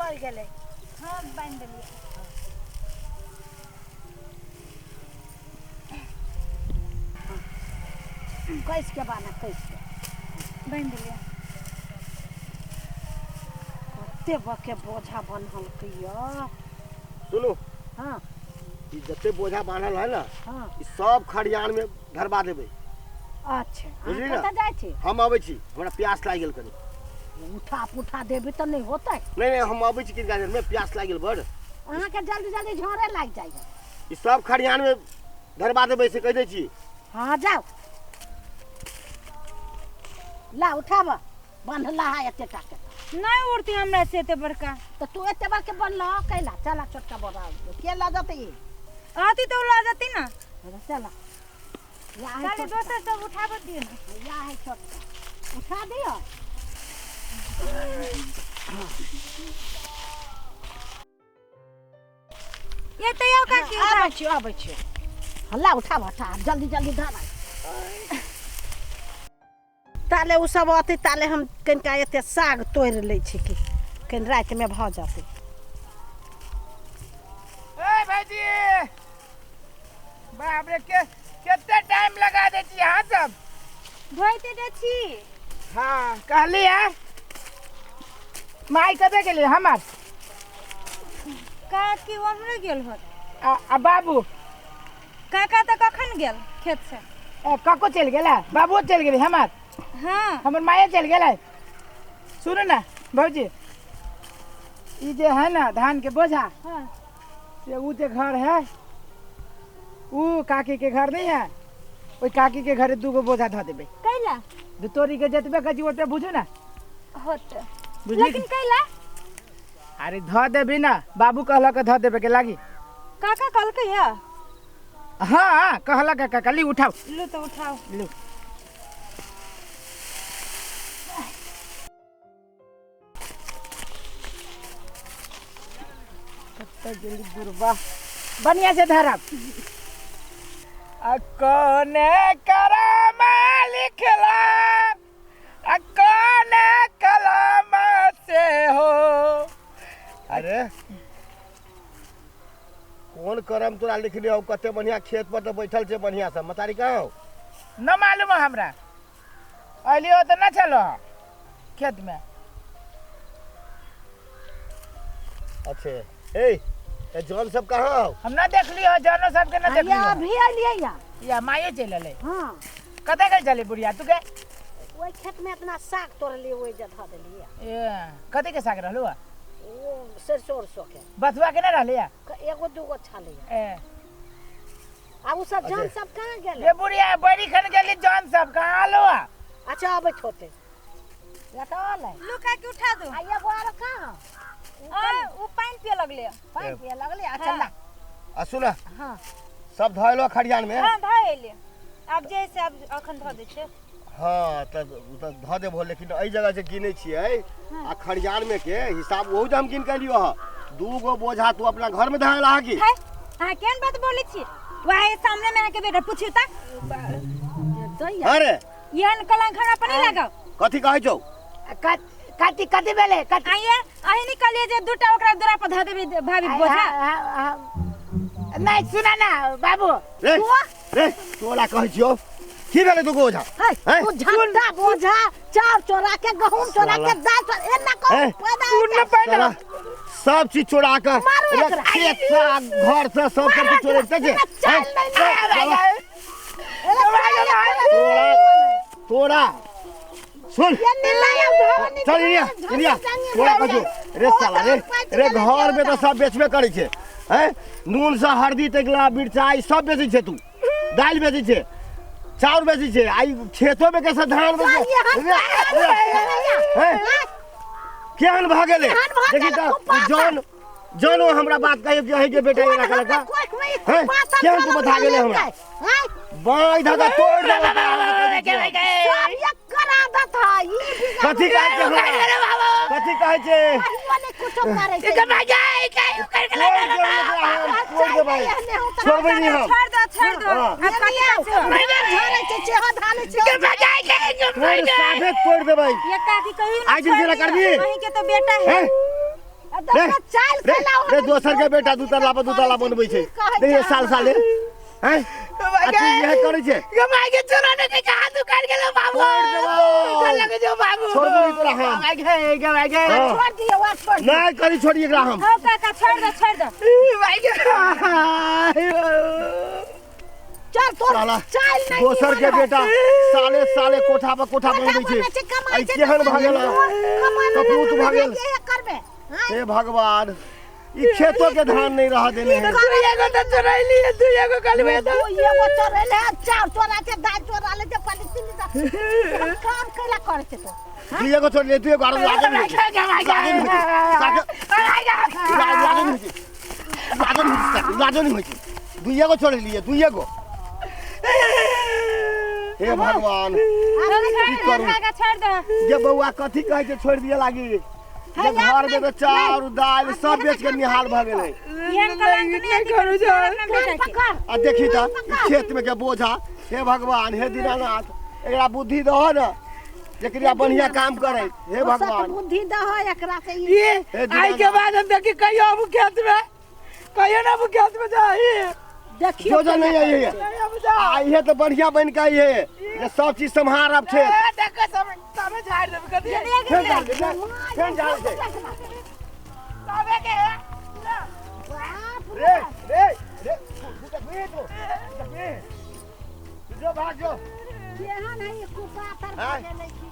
भऽ गेलै। हाँ, बान्हि देलियै। कसि के बान्ह, कसि के। बान्हि देलियै। कते बके बोझा बन्हलकै यऽ। सुनू। हाँ। ई जते बोझा बान्हल है ना, हाँ, ई सब खरियान में धरबा देबै। अच्छा, अहाँ बुझली ना? कतऽ जाइ छी? हम अबै छी, हमरा प्यास लागि गेल कनी। उठा पुठा देबै तऽ नहि होतै। नहि नहि, हम अबै छी किनका देर में, प्यास लागि गेल बड़। अहाँके जल्दी जल्दी झोरे लागि जाइए। ई सब खरियान में धरबा देबै से कहि दै छी। हाँ, जाउ, ला उठाब, बन्हला है एते टा के। नहि उड़ती हमरा से एते बड़का। तऽ तू एते बड़के बनल कैला? चला, छोटका बोरा के लऽ जेतै ई? आती तऽ ओ लऽ जेती ना। चला, या है। चल। छोटका। दोसर सब उठाबऽ दियौ ने। या है छोटका, उठा दियौ। ये तऽ आउ काकी, उठा। आबै छी, आबै छी। हल्ला, उठाब, उठा, जल्दी जल्दी धर। ताले ओ सब अतै, ताले हम कनिका एते साग तोड़ि लै छी कि कनि रातिमे भऽ जेतै। ए भाईजी, बाप रे, के कते टाइम लगा दै छी अहाँ सब? धोइते तऽ छी। हाँ, कहली है, माई कतऽ गेली हमर? काकी ओम्हरे गेल होत। आ बाबू? काका तऽ कखन गेल खेत से। ए, काको चलि गेलै, बाबुओ चलि गेलै हमर? हाँ। हमर माये चलि गेलै। सुनू ने भौजी, ई जे है ना धान के बोझा, हाँ, से ऊ जे घर है, ऊ काकी के घर नहीं है, ओहि काकी के घरे दूगो बोझा धऽ देबै। कैला? दू तोरी के जतबे कची ओतबे बुझू ना। होत। बुझली? लेकिन कैला? अरे धऽ देबी ना, बाबू कहलक धऽ देबे के लागी। काका कहलकै या? हाँ, कहलक काका। ली, उठाओ। लू तऽ उठाओ। लू। कतऽ गेली बुढ़बा? बढ़िया से धरब। आ कोने करम लिखला, आ कोने कलम से हो। अरे, कोन करम तोरा लिखने हो? कते बढ़िया खेत पर तऽ बैठल छै बढ़िया से। मतारी कहाँ हो? न मालूम है हमरा, अलियो तऽ न चलो खेत में। अच्छे, ए ए जौन सब कहाँ हो? हम न देखली हो, जनो सबके न देखली या हो। अभी अलियै या। या माये चलि एलै। हाँ। कतऽ गेल छलै बुढ़िया तू के? ओहि खेतमे अपना साग तोड़लियै, ओहि जे धऽ देलियै। ए, कथी के साग रहलू? ओ सरिसो उरिसो के। बथुआ के न रहलै? एगो दूगो छलैया। ए। आ ओ सब जन सब कहाँ गेलै? ये बुढ़िया बड़ी खन गेली, जन सब कहाँ आलो? अच्छा, अबैत होतै, या तऽ अलै। लू काकी, उठा दू। आ एगो आरो कहाँ? आ उ पानि पिए लगले। पानि पिए लगलै। अच्छा, ला। आ सुन। हाँ। सब धऽ खरियान में। हाँ, धऽ एलियै। आब जे से आब अखन धऽ दै छियै। हाँ, तऽ तऽ धऽ देबहो, लेकिन एहि जगह जे गिनै छियै आ खरियान में के हिसाब, ओहू जे हम गिन के एलियो हँ, दू गो बोझा तू अपना घर में धरल अहाँ की? है, अहाँ केहन बात बोलै छी? वएह सामने में अहाँके बेटा, पुछियौ तऽ। दैया। अरे, एहन कलंक हमरा पर नहि लगाउ। कथी कहै छौ? कथी कथी भेलै, कथी? आइए, अहीं नहि कहलियै जे दूटा ओकरा दूरा पर धऽ देबै भाभी बोझा? नहीं, सुना ना बाबू। रे रे, तोरा कहै छियौ, की भेलै दू गो बोझा? है, हैं? तू झट्टा बोझा, चाउर चोरा के, गहूम चोरा के, दाल चोरा, एना कहू हैं? पैदा सुन न होतै। पहिले। साला, सब चीज चोरा के मारू एकरा। खेत से आ घर से सब चीज चोरा के एना चाल नहि ना। तोरा तोरा सुन। एने लाया धोनी। चल इंडिया, इंडिया, तोरा कथू रे साला? रे रे, घर में तऽ सब बेचबे करै छै, हैं? नून से हरदी तक ला, मिरचाई सब बेचै छै, तू दालि बेचै छै, चाउर बेचै छै, आ ई खेतो में कैसे धान बेचै रे, रे, हैं? केहन भऽ गेलै? केहन भऽ देखी गेलै? तऽ खूब पातर। जौन जौन ओ हमरा बात कहियो कि अहीं के बेटा एना केलक हँ? हैं? केहन तू बता गेलै हमरा? बाँहि धऽ कऽ तोड़ि देबौ तोरा। सब एकर आदत है ई बिगड़। कथी कहै छै हमरा? कथी कहै छै? कहियो नहि कुछो करै छै। तोड़ि देबै एकरा हम, तोड़ि देबै, छोड़बै नहि हम। छोड़ दो, छोड़ दो। हाँ। आब कथी छै? झड़ै छै, चेहो धानै छै। तोड़ि, साफे तोड़ि देबै। ये काकी, कहियो ना आइ दिन छोड़ से दियौ। करबी? अहीं के तो बेटा है। हैं? रे चाल रे रे दोसर के बेटा दू तल्ला पर दू तल्ला बनबै छै। देखिए साल साले हैं आ तू इएह करै छै। गे माय गे, चोराने के कहाँ दुकान गेलो बाबू? छोड़ देबो। डर लगे जो बाबू। छोड़बो नहीं तोरा हम। माय गे, गे माय गे। हाँ। छोड़ दियो, आ छोड़ दियो। नहीं करी, छोड़ी एकरा हम। हौ काका, छोड़ दो, छोड़ दो। माय गे। चल तोर साला चाल नहीं दोसर के निमन बेटा साले साले कोठा पर कोठा है। बनबै कोठा बनबै छै। छै, कमाइ आई छै, केहन भऽ गेल? कमाइ कपूत भऽ गेल। इएह करबे हैं? हे भगवान, ई खेतो के धान नहीं रह देने है। दू एगो तो चोरैली, दू एगो कलवे तो। दू एगो चोरेले है, चाउर चोरा छै, दालि चोरा ले छै, पलिसी ले छै। काम कैला करै छै तो? दू एगो छोड़ ले, दू एगो आरो लागल नहीं छै। लागल नहीं छै। लागल नहीं छै। लागल नहीं छै, लागल नहीं छै। दू एगो छोड़ लिए, दू एगो। हे भगवान, छोड़ की दो करू? काका, छोड़ दो। जे बौआ कथी कहै छै, छोड़ि दिए लागी जे घर में तो चाउर दालि सब बेच के निहाल भऽ गेलै। एहन कलंक नहि करू छोड़ अपना बेटा के। पकड़। आ देखी तऽ ई खेत में के बोझा। हे भगवान, हे दीनानाथ, एकरा बुद्धि दहो ने जेकरा बढ़िया काम करे। हे भगवान, बुद्धि दहो एकरा से ई। ये हे दीनानाथ। आई के बाद हम देखी कहियो अब खेत में, कहियो ना अब खेत में जाई। देखियो जो जो नहीं आई है। नहीं अब जा। आई है तो बढ़िया बन के आई है जे सब चीज सम्हारब छै। ए, देखो सब तबे झाड़ देब कथी फेर झाड़ दे, फेर झाड़ दे। तबे के बाप रे रे रे, तू देखबी तू देखबी, जो भाग जो। केहन है ई कुपातर आँय? भऽ गेलै की।